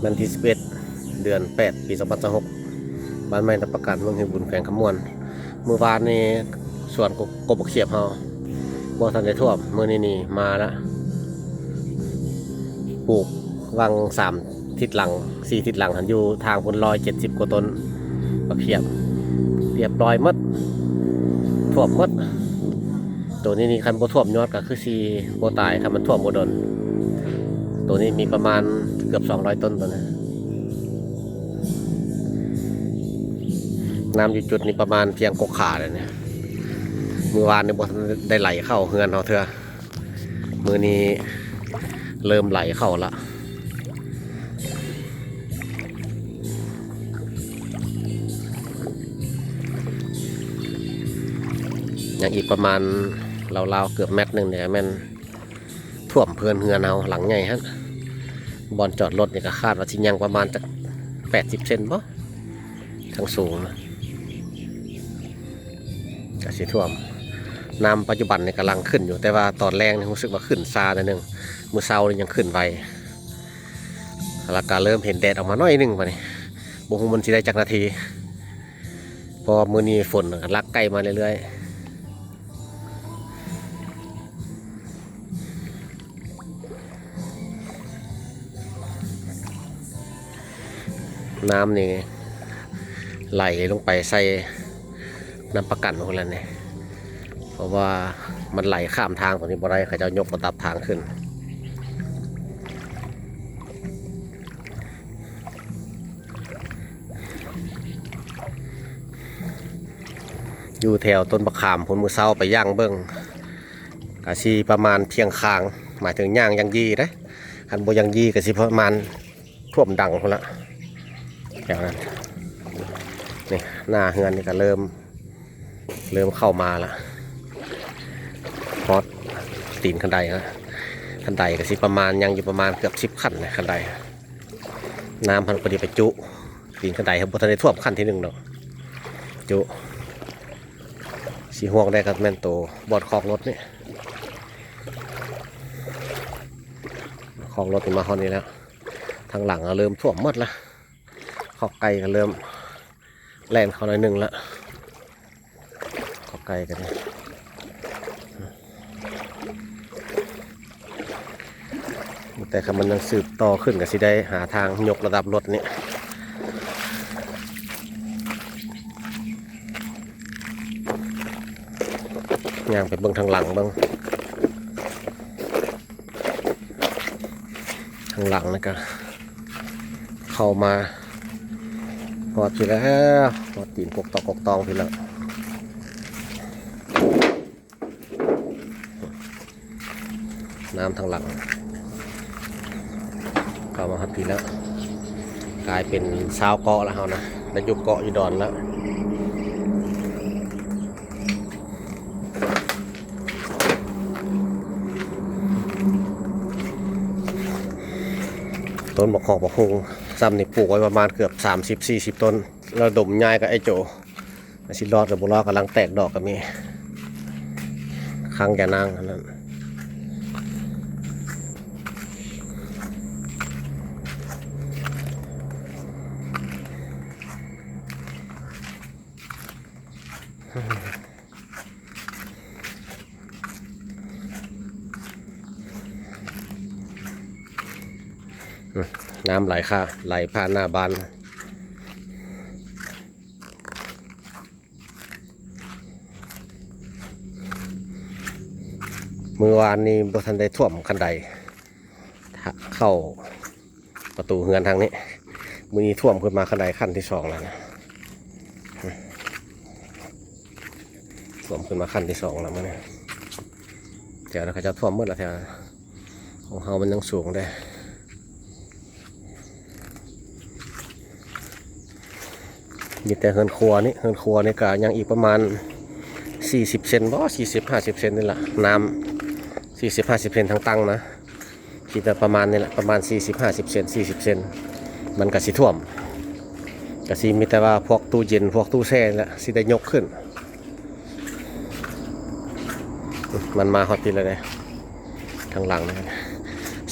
ວັນທີສິບເອັດ ເດືອນແປດ ປີສອງພັນຊາວຫົກ ບ້ານໃໝ່ນາປະການ ເມືອງໄຮບຸນ ແຂວງຄຳມ່ວນ. ມື້ວານນີ້ສວນກົບບັກຂຽບເຮົາບໍ່ທັນໄດ້ຖ້ວມ, ມື້ນີ້ນີ້ມາລະ ປູກຫວ່າງສາມທິດຫຼັງ ສີ່ທິດຫຼັງຫັ້ນ ຢູ່ທາງພຸ້ນ ຮ້ອຍເຈັດສິບກວ່າຕົ້ນ ບັກຂຽບລຽບຮ້ອຍໝົດ ຖ້ວມໝົດ. ໂຕນີ້ນີ້ຄັນບໍ່ຖ້ວມຍອດກໍຄືຊິບໍ່ຕາຍ ຄັນມັນຖ້ວມບໍ່ດົນ. ໂຕນີ້ມີປະມານເກືອບສອງຮ້ອຍຕົ້ນໂຕນີ້. ນ້ຳຢູ່ຈຸດນີ້ປະມານພຽງກົກຂາເລີຍນີ້. ມື້ວານນີ້ບໍ່ທັນໄດ້ໄຫຼເຂົ້າເຮືອນເຮົາເທື່ອ. ມື້ນີ້ເລີ່ມໄຫຼເຂົ້າລະ. ຍັງອີກປະມານລາວໆເກືອບແມັດໜຶ່ງນີ້ແມ່ນຖ້ວມເຮືອນເຮືອນເຮົາຫຼັງໃຫຍ່ຫັ້ນ. ບ່ອນຈອດລົດນີ້ກໍຄາດວ່າຊິຍັງປະມານຈັກແປດສິບເຊັນບໍ ທັງສູງນະ ກໍຊິຖ້ວມ. ນ້ຳປັດຈຸບັນນີ້ກຳລັງຂຶ້ນຢູ່ ແຕ່ວ່າຕອນແລງນີ້ຮູ້ສຶກວ່າຂຶ້ນຊ້າໜ້ອຍໜຶ່ງ, ມື້ເຊົ້ານີ້ຍັງຂຶ້ນໄວ. ແລ້ວກໍເລີ່ມເຫັນແດດອອກມາໜ້ອຍໜຶ່ງບັດນີ້. ບໍ່ຮູ້ມັນຊິໄດ້ຈັກນາທີ ເພາະວ່າມື້ນີ້ຝົນກໍລັກໃກ້ມາເລື້ອຍໆ. ນ້ຳນີ້ໄຫຼລົງໄປໃສ່ນາປະກັນພຸ້ນລະນີ້ ເພາະວ່າມັນໄຫຼຂ້າມທາງຕົວນີ້ບໍ່ໄດ້ ເຂົາເຈົ້າຍົກລະດັບທາງຂຶ້ນ. ຢູ່ແຖວຕົ້ນບັກຂາມພຸ້ນ ມື້ເຊົ້າໄປຍ່າງເບິ່ງ ກະຊິປະມານທ່ຽງຄາງ ໝາຍເຖິງຍ່າງຢ່າງຢີເດ້. ຄັນບໍ່ຢ່າງດີກະຊິປະມານຖ້ວມດັງພຸ້ນລະ ແຖວນັ້ນ. ນີ້ ໜ້າເຮືອນນີ້ກະເລີ່ມ ເລີ່ມເຂົ້າມາລະ ຮອດຕີນຄັນໄດລະ. ຄັນໄດກະຊິປະມານ ຍັງຢູ່ປະມານເກືອບສິບຂັ້ນນະ ຄັນໄດ. ນ້ຳຫັ້ນພໍດີໄປຈຸຕີນຄັນໄດ ບໍ່ທັນໄດ້ຖ້ວມຂັ້ນທີໜຶ່ງດອກ ຈຸ ຊິຮ່ວງໄດ້ກໍແມ່ນໂຕບ່ອນຄອກລົດນີ້ ຄອກລົດນີ້ມາຮອດນີ້ແລ້ວ. ທາງຫຼັງກໍເລີ່ມຖ້ວມໝົດລະ ຄອກໄກ່ກໍເລີ່ມແລ່ນເຂົ້າໜ້ອຍໜຶ່ງລະ. ເຂົ້າໃກ້ກັນ ແຕ່ຄັນມັນຍັງສືບຕໍ່ຂຶ້ນ ກໍຊິໄດ້ຫາທາງຍົກລະດັບລົດນີ້. ຍ່າງໄປເບິ່ງທາງຫຼັງເບິ່ງ. ທາງຫຼັງນີ້ກະເຂົ້າມາຮອດພີ້ແລ້ວ ຮອດຕີນກົກຕອກກົກຕອງພີ້ແລ້ວ. ນ້ຳທາງຫຼັງເຂົ້າມາຮອດພີ້ແລ້ວ ກາຍເປັນຊາວເກາະແລ້ວເຮົານະ ໄດ້ຢູ່ເກາະຢູ່ດອນແລ້ວ. ຕົ້ນບັກຮອກບັກຮຸ່ງຊ້ຳນີ້ ປູກໄວ້ປະມານເກືອບສາມສິບສີ່ສິບຕົ້ນ ລະດົມຍ້າຍກັບໄອ້ໂຈ ຊິລອດຫຼືບໍ່ລອດ ກຳລັງແຕກດອກກໍມີ ຄັງຢ່ານາງອັນນັ້ນ. ນ້ຳໄຫຼຄ່າ ໄຫຼຜ່ານໜ້າບ້ານ. ມື້ວານນີ້ບໍ່ທັນໄດ້ຖ້ວມຄັນໄດ ເຂົ້າປະຕູເຮືອນທາງນີ້. ມື້ນີ້ຖ້ວມຂຶ້ນມາຄັນໄດຂັ້ນທີສອງແລ້ວນະ ຖ້ວມຂຶ້ນມາຂັ້ນທີສອງແລ້ວມື້ນີ້. ແຖວນັ້ນເຂົາເຈົ້າຖ້ວມໝົດລະ ແຖວນັ້ນ ຂອງເຮົາມັນຍັງສູງເດ້. ມີແຕ່ເຮືອນຄົວນີ້ ເຮືອນຄົວນີ້ກະຍັງອີກປະມານສີ່ສິບເຊັນບໍ ສີ່ສິບ ຫ້າສິບເຊັນນີ້ລະ ນ້ຳສີ່ສິບ ຫ້າສິບເຊັນທາງຕັ້ງນະ. ຄິດວ່າປະມານນີ້ແຫຼະ ປະມານສີ່ສິບ ຫ້າສິບເຊັນ ສີ່ສິບເຊັນ ມັນກະຊິຖ້ວມ. ກະຊິມີແຕ່ວ່າພວກຕູ້ເຢັນ ພວກຕູ້ແຊ່ນີ້ແຫຼະ ຊິໄດ້ຍົກຂຶ້ນ. ມັນມາຮອດພີ້ແລ້ວເດ້ ທາງຫຼັງນີ້.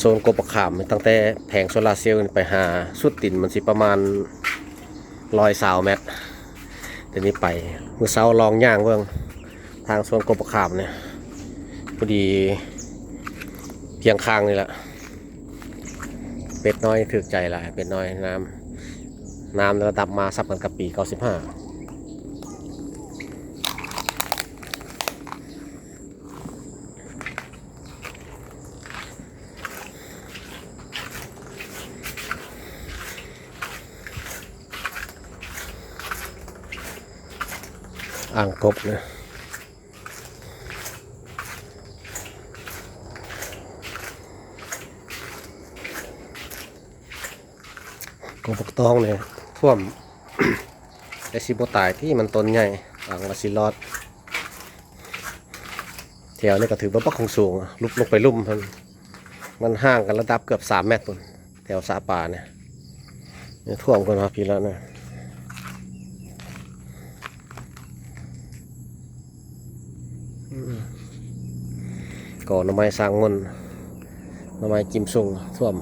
ໂຊນກົບບັກຂາມ ຕັ້ງແຕ່ແຜງໂຊລາເຊວໄປຫາສຸດຕີນ ມັນຊິປະມານຮ້ອຍຊາວແມັດ. ແຕ່ນີ້ໄປ ມື້ເຊົ້າລອງຍ່າງເບິ່ງທາງໂຊນກົບບັກຂາມນີ້ ພໍດີພຽງຂ້າງນີ້ລະ. ເປັດນ້ອຍຖືກໃຈຫຼາຍ ເປັດນ້ອຍ ນ້ຳ ນ້ຳລະດັບມາສ່ຳກັນກັບປີເກົ້າສິບຫ້າ. ອ່າງກົບນະ ກົບບັກຕອງນີ້ຖ້ວມ ແຕ່ຊິບໍ່ຕາຍຕິ ມັນຕົ້ນໃຫຍ່ ຫວັງວ່າຊິລອດ. ແຖວນີ້ກໍຖືວ່າບັກຄອງສູງ ຫຼຸບລົງໄປລຸ່ມຫັ້ນ ມັນຫ່າງກັນລະດັບເກືອບສາມແມັດພຸ້ນ ແຖວສະປານີ້. ນີ້ຖ້ວມກ່ອນເນາະ ພີ້ລະນະ. ອືມ ກໍໜໍ່ໄມ້ສ້າງມົນ ໜໍ່ໄມ້ກິມຊຸງຖ້ວມ